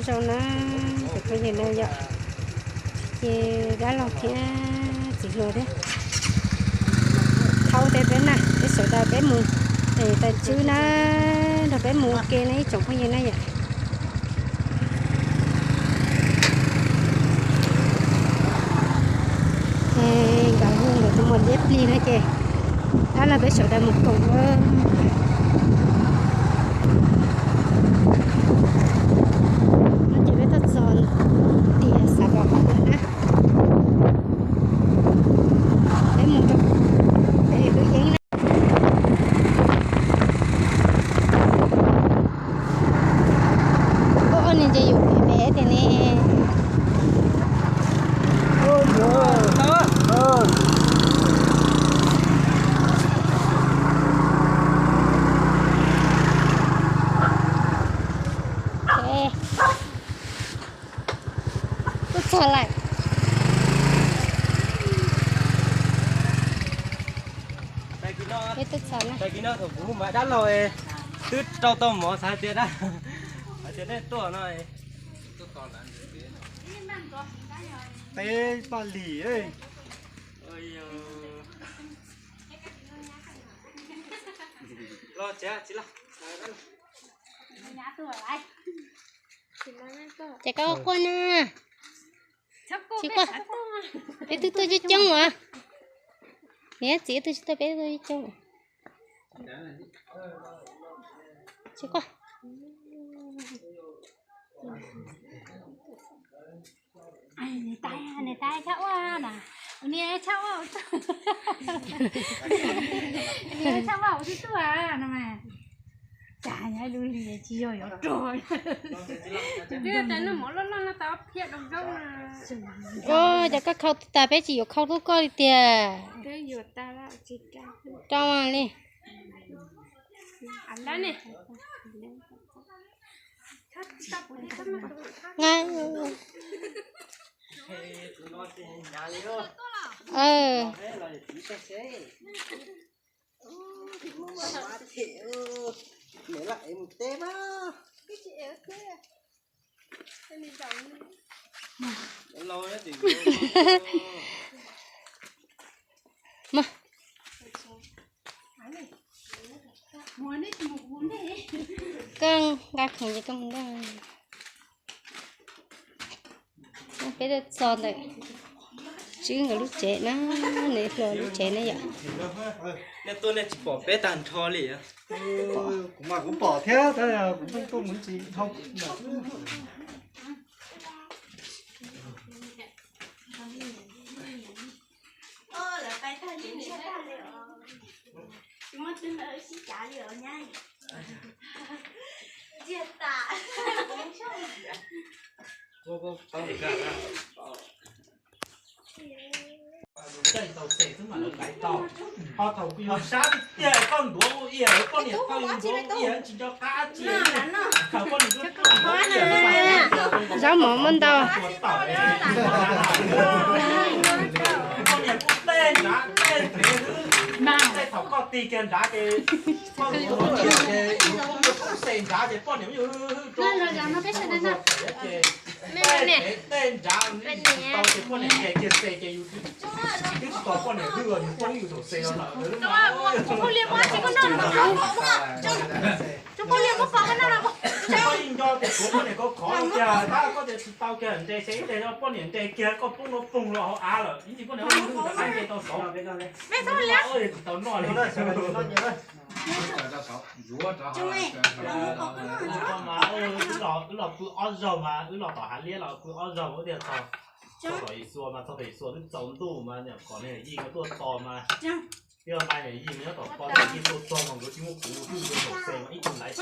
Zoo na, tsoom phooj ywg na yom, ces dab laug thiab txiv hluas thiab thaub thiab peb na, peb sawv daws peb mus, es tais tswb na, nrog peb mus ua ke na ib tsoom phooj ywg na yom. Nkawd hu nkawd tus muam liab plig na ces dab laug peb sawv daws mus koom. No ces peb tuaj txog tias xav pom qhov ntawd na, peb mus rau pem kwv yeeb na. Ua ua niag ntses yus pem pem tiag ne. Tuaj txog lawm. Peb tuaj txog na. Tag kis no thaum kuv hu mas dab laug twb rau tau mov xav tias dab, hais tias nej tuaj no. Peb paj lim. Los tsis, tsis los. Ces koj quaj na. Tsis quaj. Peb twb tuaj coob coob as. Niam txiv twb tsis tuaj, peb tuaj coob coob. Tsis quaj. Niam tais, niam tais txhob ua na. Niam txhob ua, niam txhob ua ua tib tuaj no mas. Cas nyob lub hli tsis yog yuav rog. Ua cas koj khau tas peb tsis yuav khau tub koj li tiag. Rau li. Koj nqa khoom ces koj mus ntag. Peb tuaj txog ntawm Tswb nkawd lub tsev na, nws hluas lub tsev na yom. Nej tuaj nej tsis pom peb tag nrho li. Kuv mas kuv pom thiab, kuv pheej tuaj mus tsis dhau. Ho thaum yus sab tiag tiag koj ntuav ua ia, poj niam tau yus ntuav ua ia tsis nco qab tsi. Thaum poj niam zaub mov muaj ntau. Poj niam kuj tej nrad tej ntev xwb. Tej thaum koj tig kiag nrad ces koj ntuav ua ia ces yus kuj muaj txheeb xe nrad ces poj niam yus hwj hwj rau ces tej nrad tsis tau ces poj niam nqes kiag xe ces yus twb tsis tau poj niam hwj, yus poob yus thaum xe os lawm. Koj yeej nco tias kuv poj niam khov khov kiag tab koj tias tsis tau kiag nqes xe ib teg poj niam nqes kiag koj poob rau poog rau hauv av lawm ib ntsis poj niam hwj hwj rov qab nce tau saud. Tsis tau noj li. Wb los pw ob zaug mas wb los tom hav liab los pw ob zaug ua tias txog tom Yexus mas txog tom Yexus twb tsaus ntuj mas nyuam qhuav niam yij nkawd tuaj tos mas, yog nqa niam yij nyob tom ko niam yij tuaj txog mas nkawd tsis muaj kuv twb yog tom xe mas ib tug laiv xe.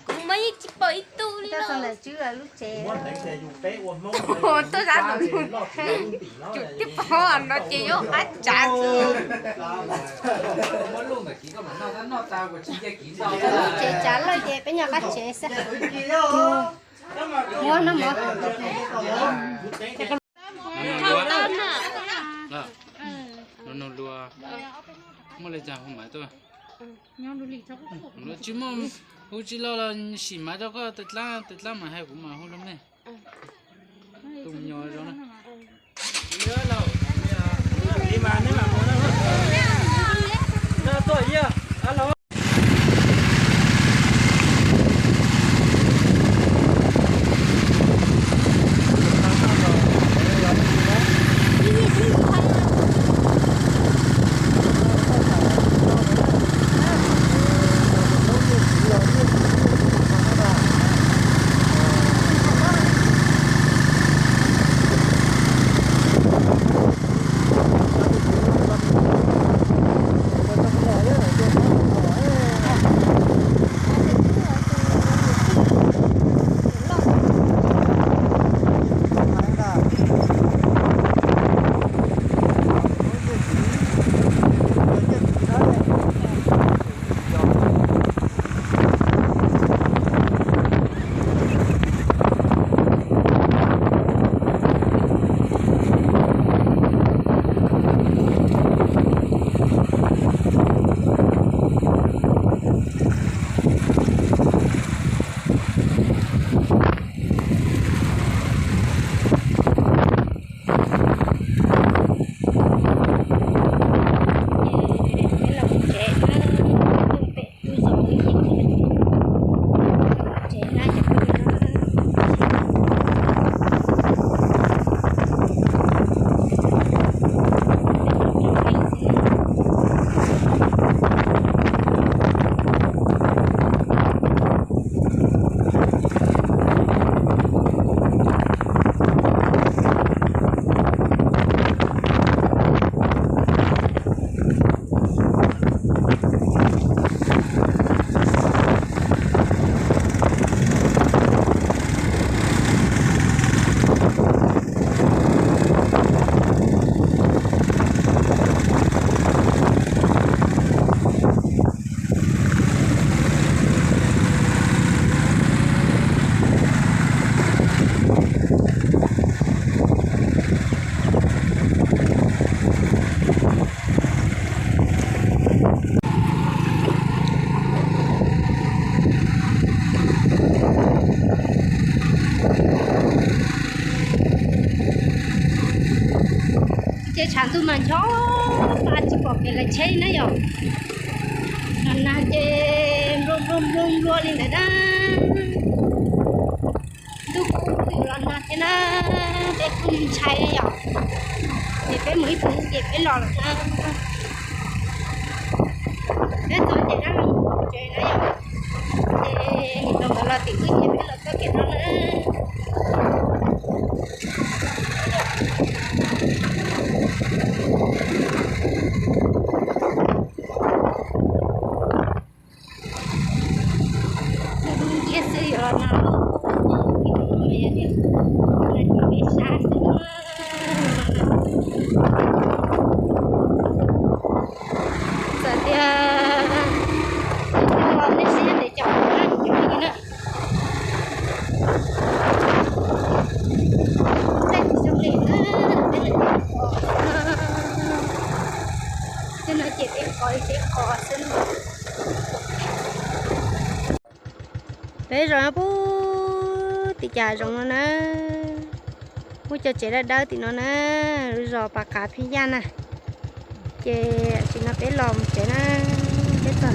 Kuv mas yeej tsis pom ib tug li no. Lub tsev. Tuaj zab tus nug, cov tib pob no ces yuav qab tsav xwb. Tsev tsav lawm ces peb nyob qab tsev xwb. Muab no mov. Nug luag, muaj li cas hu maiv tuaj. Tsis muaj, hu tsis los los sim maiv rau koj, tus dlaab mas hais kuv mas hu rau mej. Tus me nyuam zoo na. Ces tshav ntuj mas ncho pa tsis pom kev lawv tsheb na yom. Los nag ces nplua nplua nplua nplua li ntawd na. Ntuj kuj los nag thiab na, peb kuj ntshai yom. Ces peb mus ib pliag ces peb los lawm na. Peb txog ces dab laug tsev na yom. Ces nim no nkawd los tim wb ces peb los txoj kev no na. Nciab xwb yuav los no, peb sab xwb. Txawm tias los nej siab ntev caum na, cov phooj ywg na. Tej tsis zoo li na, tej no ces peb qos, tej no ces peb qos li peb qos xwb. Peb zaum puag tim cas zoov no na, muaj cov tsev dawb dawb tim no na, zos Pas Qav Phij Yaj na. Ces tam sim no peb los mus tsev na, peb txog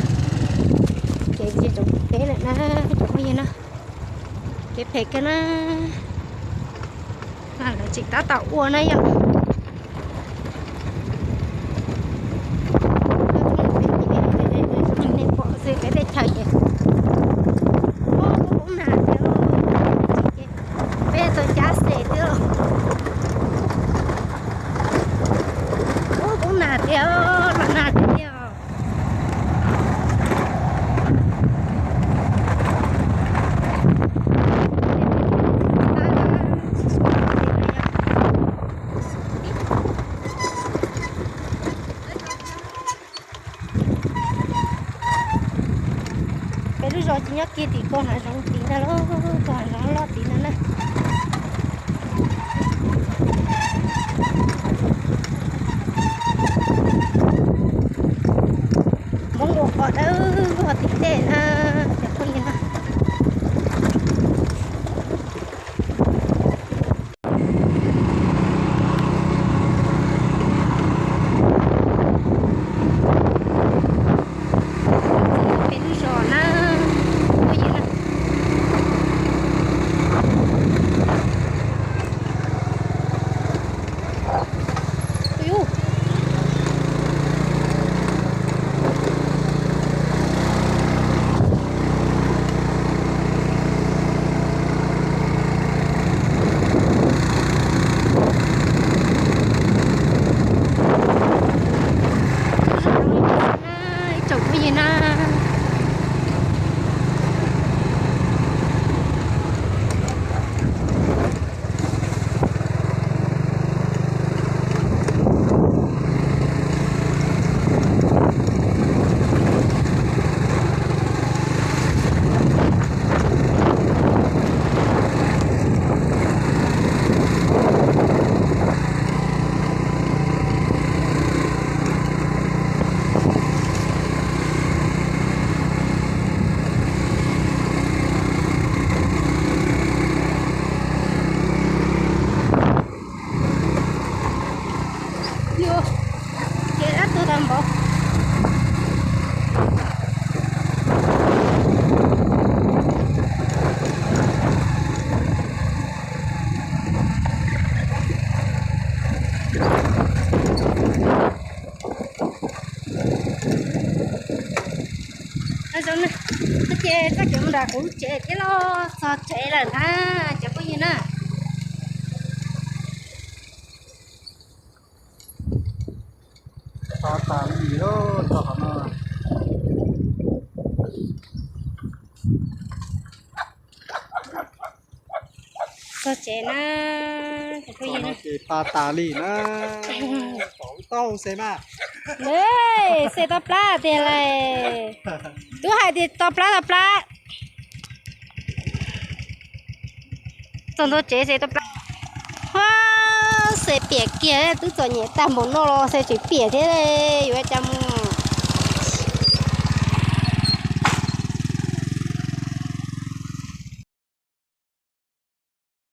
kev ces tseem phem lawm na, cov phooj ywg na, kev phem kawg na, lawv tseem tab tom ua na yom. Nej pom xwb peb teb chaws ces ub poob nag tiag, peb tau cab xe xwb. Ub poob nag tiag, los nag tiag. Tsis nyob kiag tim ko hav zoov tid ntag lauj, ko hav zoov loj tid ntag na. Hmoob ua qos dawb vog tim tej na, cov phooj ywg na. Pem lub zos na, phooj ywg na. Ib tsoom phooj ywg na. Ces dab tuag tag npaum. Zoo na, ces txoj kev mus nram kuv tsev thiab los txog tsev lawm ntag cov phooj ywg na. Txog tas li lawm, txog qhov no. Txog tsev na, cov phooj ywg na. Ces pa tas li na. Tau xe mas. Xe tau plab tiag lawm. Twb hais tias tau plab tau plab. Txog ntua tsev xe tau plab. Huab, xe piam kiag, twb txom nyem tag npaum no los xe tseem piam thiab, yuav cas mus.